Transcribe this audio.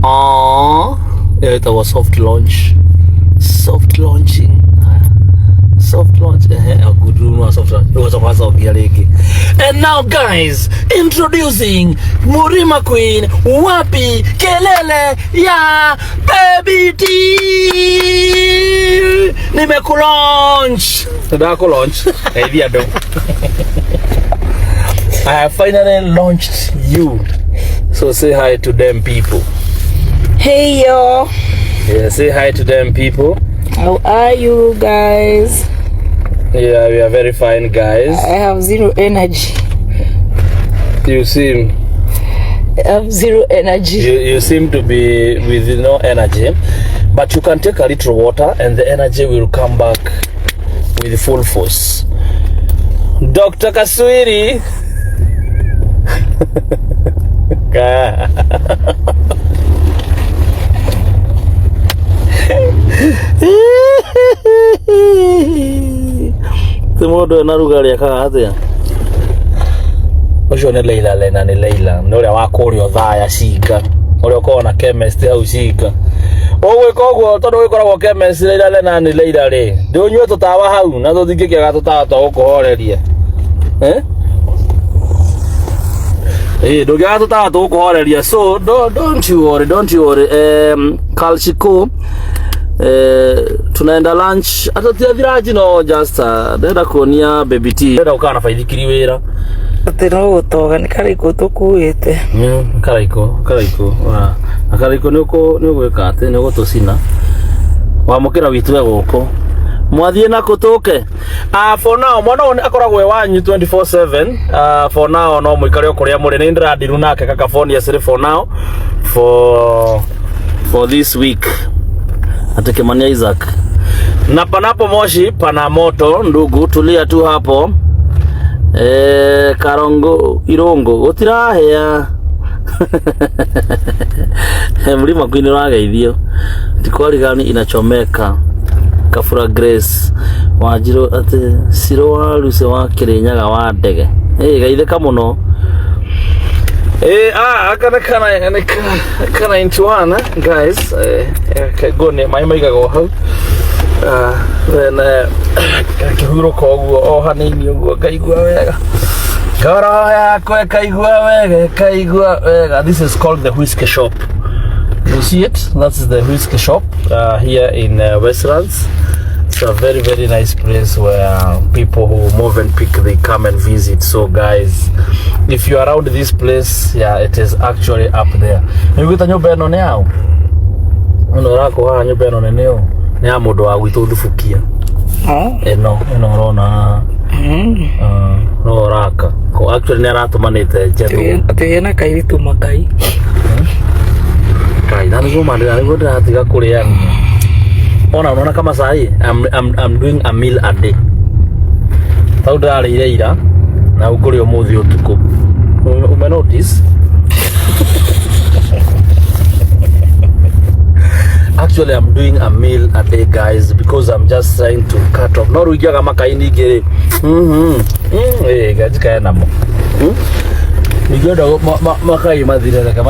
Aww. Ĩyo ĩtagwo soft launch. Soft launching. Soft launch. Ehe, a good room wa soft launch. Rĩu ũcoka wacokia rĩngĩ. And now guys, introducing Murima Queen Wapi Kelele ya Baby T. Nimekulaunch. Ndakulaunch. Geithia andũ. I have finally launched you. So say hi to them people. Hey y'all, Yeah, say hi to them people. how are you guys? Yeah, we are very fine guys. I have zero energy. You seem I have zero energy. you seem to be with no energy, but you can take a little water and the energy will come back with full force. Dr. Kaswiri. Ka. Ti mũndũ ena rugarĩ ekaga atĩa? Ũcio nĩ Leila Lena nĩ Leila nĩ ũrĩa wa kũrĩa Othaya Cinga ũrĩa ũkoragwo na chemist hau Cinga. Ũgwĩka ũguo tondũ gũkoragwo chemist Leila Lena nĩ Leila rĩ, ndũnyue tũtawa hau na tũtingĩkĩaga tũtawa twa gũkũhoreria. Eh? Eh, ndũngĩaga tũtawa tũgũkũhoreria so don't you worry, don't you worry. Kalshiko tunaenda lunch hata tiathira no just ndenda kuonia baby T ndenda gũkaga na baithikiri wĩra. Atĩ no gũtoga nĩ karĩkũ tũkuĩte. Karaiko karaiko na karaiko nĩ ũgwĩka atĩ nĩ ũgũtũcina wamũkĩra witũ e gũkũ mwathiĩ na kũ tũke. For now mwana ũyũ akoragwo e wanyu 24/7. For now no mũikare o kũrĩa mũrĩ nĩ ndĩrandiru nake California City for now for this week atĩ Kimani Isaac na panapo moshi pana moto ndugu tulia tu hapo. Karongo irungu gutirahĩa. Mlima Queen ũrageithio tikwarigani inachomeka Kabura Grace Wanjiru atĩ Ciro wa Lucy wa Kirinyaga wa ndege geithĩka mũno. Aka nĩ kana nĩ ka 91 guys. Ngo nĩ maĩ maigagwo hau. Then ngakĩhurũka ũguo o hanini ũguo ngaigua wega ngoro yakwa ĩkaigua wega ĩkaigua wega. This is called the whiskey shop. You see it? That's the whiskey shop here in Westlands. It's a very very nice place where people who move and pick they come and visit. So guys, if you're around this place, yeah, it is actually up there. Nĩũguĩte nyũmba ĩno nĩ yaũ? Ĩno ĩrakwo haha nyũmba ĩno nĩ nĩũ? Nĩ ya mũndũ wa gwitũ Thubukia. Ĩno ĩno ũrona no ũraka. Ko actually nĩ aratũmanĩte njethwo. Atĩ hena kairitu makai. Kai, na nĩguo mandĩra nĩguo ndĩratiga kũrĩania. Ona unaona kama saa hii I'm doing a meal a day. Tau ndĩrarĩire ira na ngũrĩa ũmũthĩ ũtukũ. Ume notice? Actually I'm doing a meal a day guys because I'm just trying to cut off. No rĩu ingĩaga makai ningĩ rĩ. Ganjikae namo. Ingĩenda makai mathire reke.